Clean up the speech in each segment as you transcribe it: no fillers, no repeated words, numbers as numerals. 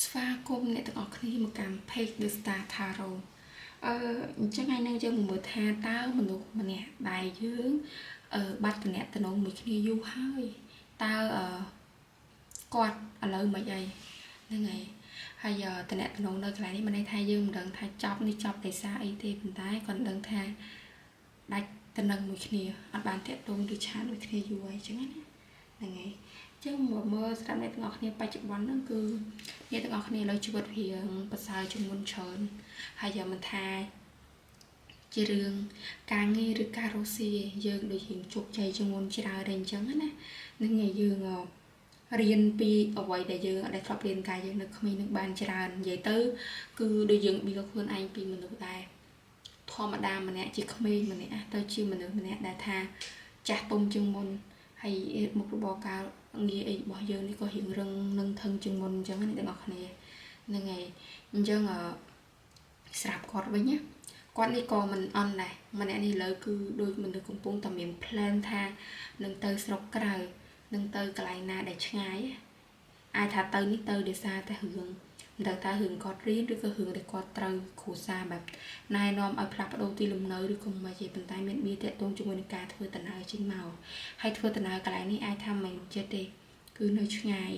ស្វាគមន៍អ្នកទាំងអស់គ្នាមកកាន់ Page The Star Tarot។ អញ្ចឹងថ្ងៃនេះយើងមកមើលថាតើមនុស្សម្នាក់ដែលយើងបាត់តំណតំណងមួយគ្នាយូរហើយតើគាត់ឥឡូវមិនអីហ្នឹងហើយហើយតំណតំណងនៅកន្លែងនេះមិនន័យថាយើងមិនដឹងថាចប់នេះចប់ដោយសារអីទេប៉ុន្តែគាត់ដឹងថាដាច់តំណឹងមួយគ្នាអត់បានតាក់ទងឬ chat មួយគ្នាយូរហើយអញ្ចឹងណាហ្នឹងហើយចឹងមកមើលស្រាប់អ្នកទាំងអស់គ្នាបច្ចុប្បន្នហ្នឹងគឺអ្នកទាំងអស់គ្នាលើជីវិតរៀងប្រសើរជាងមុនច្រើនហើយយ៉ាងមិនថាជារឿងការងារឬការរកស៊ីយើងដូចរៀងជោគជ័យជាងមុនច្រើនអីអញ្ចឹងណានឹងឯងយើងរៀនពីអ្វីដែលយើងដែលធ្លាប់រៀនកាយយើងនៅក្មេងនឹងបានច្រើននិយាយទៅគឺដូចយើងបៀខ្លួនឯងពីមនុស្សដែរធម្មតាម្នាក់ជាក្មេងម្នាក់ទៅជាមនុស្សម្នាក់ដែលថាចាស់ទុំជាងមុនហើយមុខរបរការងារអីរបស់យើងនេះក៏រៀងរឹងនឹងធឹងជាងមុនអញ្ចឹងណាអ្នកទាំងអស់គ្នាហ្នឹងហើយអញ្ចឹងស្រាប់គាត់វិញណាគាត់នេះក៏មិនអន់ដែរម្នាក់នេះលើគឺដូចមនុស្សកំពុងតែមាន plan ថានឹងទៅស្រុកក្រៅនឹងទៅកន្លែងណាដែលឆ្ងាយអាចថាទៅនេះទៅដោយសារតែរឿងមិនដឹងថារឿងគាត់រៀនឬក៏រឿងដែលគាត់ត្រូវគ្រួសារបែបណែនាំឲ្យផ្លាស់ប្ដូរទីលំនៅឬក៏មិនទេប៉ុន្តែមានបៀតាក់ទងជាមួយនឹងការធ្វើដំណើរចេញមកហើយធ្វើដំណើរកន្លែងនេះអាចថាមិនចិត្តទេគឺនៅឆ្ងាយ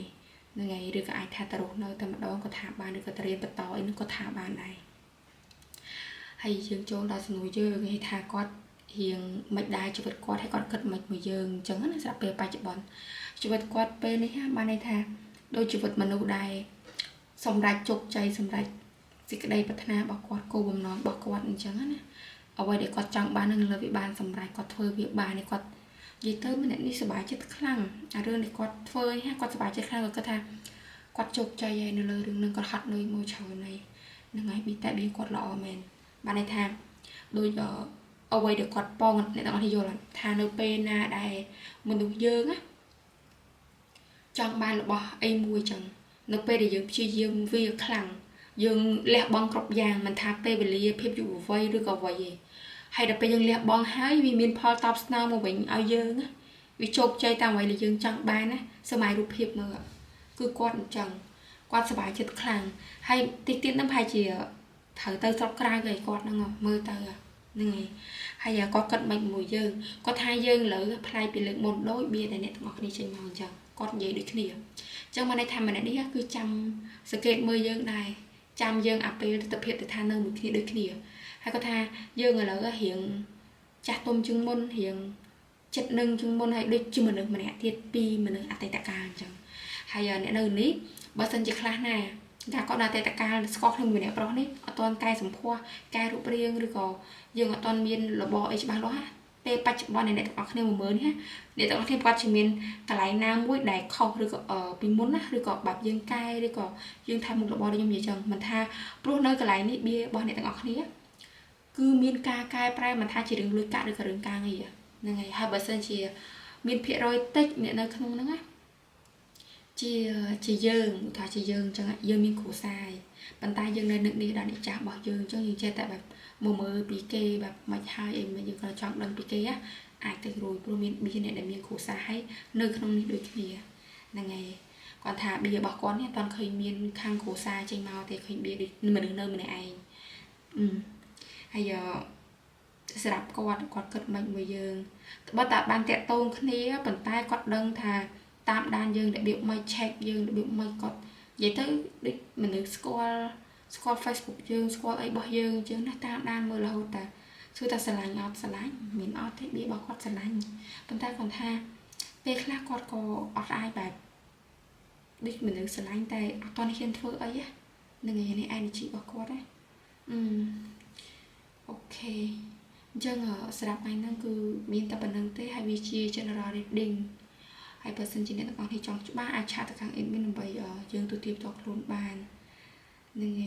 ហ្នឹងហើយឬក៏អាចថាទៅរស់នៅតែម្ដងក៏ថាបានឬក៏ទៅរៀនបន្តអីនោះក៏ថាបានដែរហើយយើងចូលដល់សំណួរយើងគេថាគាត់រៀងមិនដែរជីវិតគាត់ហើយគាត់គិតមិនមួយយើងអញ្ចឹងណាស្រាប់ពេលបច្ចុប្បន្នជីវិតគាត់ពេលនេះបានន័យថាដូចជីវិតមនុស្សដែរសម្រាប់ជោគជ័យសម្រាប់សេចក្តីប្រាថ្នារបស់គាត់គោលបំណងរបស់គាត់អញ្ចឹងណាអ្វីដែលគាត់ចង់បាននឹងលើវាបានសម្រេចគាត់ធ្វើវាបាននេះគាត់និយាយទៅម្នាក់នេះសប្បាយចិត្តខ្លាំងអារឿងដែលគាត់ធ្វើនេះគាត់សប្បាយចិត្តខ្លាំងគាត់គិតថាគាត់ជោគជ័យហើយនៅលើរឿងនឹងគាត់ហត់នឿយមួយច្រើនហើយហ្នឹងហើយប៊ីតែប៊ីគាត់ល្អមែនបានន័យថាដូចអ្វីដែលគាត់ប៉ងអ្នកទាំងអស់នេះយល់ថានៅពេលណាដែលមនុស្សយើងណាចង់បានរបស់អីមួយចឹងនៅពេលដែលយើងព្យាយាមវាខ្លាំងយើងលះបង់គ្រប់យ៉ាងមិនថាពេលវេលាភាពយុវវ័យឬក៏អ្វីទេហើយដល់ពេលយើងលះបង់ហើយវាមានផលតបស្នងមកវិញឲ្យយើងណាវាជោគជ័យតាមអ្វីដែលយើងចង់បានណាសម័យរូបភាពមើលគឺគាត់អញ្ចឹងគាត់សប្បាយចិត្តខ្លាំងហើយតិចទៀតនឹងប្រហែលជាត្រូវទៅស្រុកក្រៅគេគាត់ហ្នឹងមើលទៅហ្នឹងហើយហើយគាត់គិតមិនមួយយើងគាត់ថាយើងលើផ្លែពីលើកមុនដូចបៀដែលអ្នកទាំងអស់គ្នាចេញមកអញ្ចឹងគាត់និយាយដូចគ្នាអញ្ចឹងមកន័យថាម្នាក់នេះគឺចាំសង្កេតមើលយើងដែរចាំយើងអាពេលទស្សនភាពទៅថានៅមួយគ្នាដូចគ្នាហើយគាត់ថាយើងឥឡូវរៀងចាស់ទុំជាងមុនរៀងចិត្តនឹងជាងមុនហើយដូចជាមនុស្សម្នាក់ទៀតពីមនុស្សអតីតកាលអញ្ចឹងហើយអ្នកនៅនេះបើសិនជាខ្លះណាថាគាត់នៅអតីតកាលស្គាល់គ្នាមួយអ្នកប្រុសនេះអត់ទាន់កែសម្ផស្សកែរូបរាងឬក៏យើងអត់ទាន់មានរបរអីច្បាស់លាស់ពេលបច្ចុប្បន្នអ្នកទាំងអស់គ្នាមកមើលនេះអ្នកទាំងអស់គ្នាគាត់ជាមានកន្លែងណាមួយដែលខុសឬក៏ពីមុនណាឬក៏បែបយើងកែឬក៏យើងថែមមុខរបរដូចខ្ញុំនិយាយចឹងមិនថាព្រោះនៅកន្លែងនេះបៀរបស់អ្នកទាំងអស់គ្នាគឺមានការកែប្រែមិនថាជារឿងលុយកាក់ឬក៏រឿងការងារហ្នឹងហើយហើយបើសិនជាមានភាគរយតិចអ្នកនៅក្នុងហ្នឹងណាជាជាយើងថាជាយើងអញ្ចឹងយើងមានគ្រួសារប៉ុន្តែយើងនៅនឹកនេះដល់អ្នកចាស់របស់យើងអញ្ចឹងយើងចេះតែបែបមកមើលពីគេបែបមិនហើយអីមិនយើងក៏ចង់ដឹងពីគេអាចទៅរួចព្រោះមានបៀអ្នកដែលមានគ្រួសារហើយនៅក្នុងនេះដូចគ្នាហ្នឹងហើយគាត់ថាបៀរបស់គាត់នេះអត់ទាន់ឃើញមានខាងគ្រួសារចេញមកទេឃើញបៀដូចមនុស្សនៅម្នាក់ឯងអឺហើយស្រាប់គាត់គាត់គិតមិនមួយយើងបើតាបានតាក់ទងគ្នាប៉ុន្តែគាត់ដឹងថាតាមដានយើងរបៀបមិន check យើងរបៀបមិនគាត់និយាយទៅដូចមនុស្សស្គាល់ស្គាល់ Facebook យើងស្គាល់អីរបស់យើងអញ្ចឹងណាតាមដានមើលរហូតតាសួរថាស្រឡាញ់អត់ស្រឡាញ់មានអត់ទេបៀរបស់គាត់ស្រឡាញ់ប៉ុន្តែគាត់ថាពេលខ្លះគាត់ក៏អត់អាចបែបដូចមនុស្សស្រឡាញ់តែអត់ទាន់ហ៊ានធ្វើអីហ្នឹងឯងនេះ energy របស់គាត់ណាអឺ OK អញ្ចឹងសម្រាប់ថ្ងៃហ្នឹងគឺមានតែប៉ុណ្្នឹងទេហើយវាជា general reading ហើយបើសិនជាអ្នកទាំងអស់នេះចង់ច្បាស់អាច chat ទៅខាង admin ដើម្បីយើងទូទាបផ្ទាល់ខ្លួនបាននឹង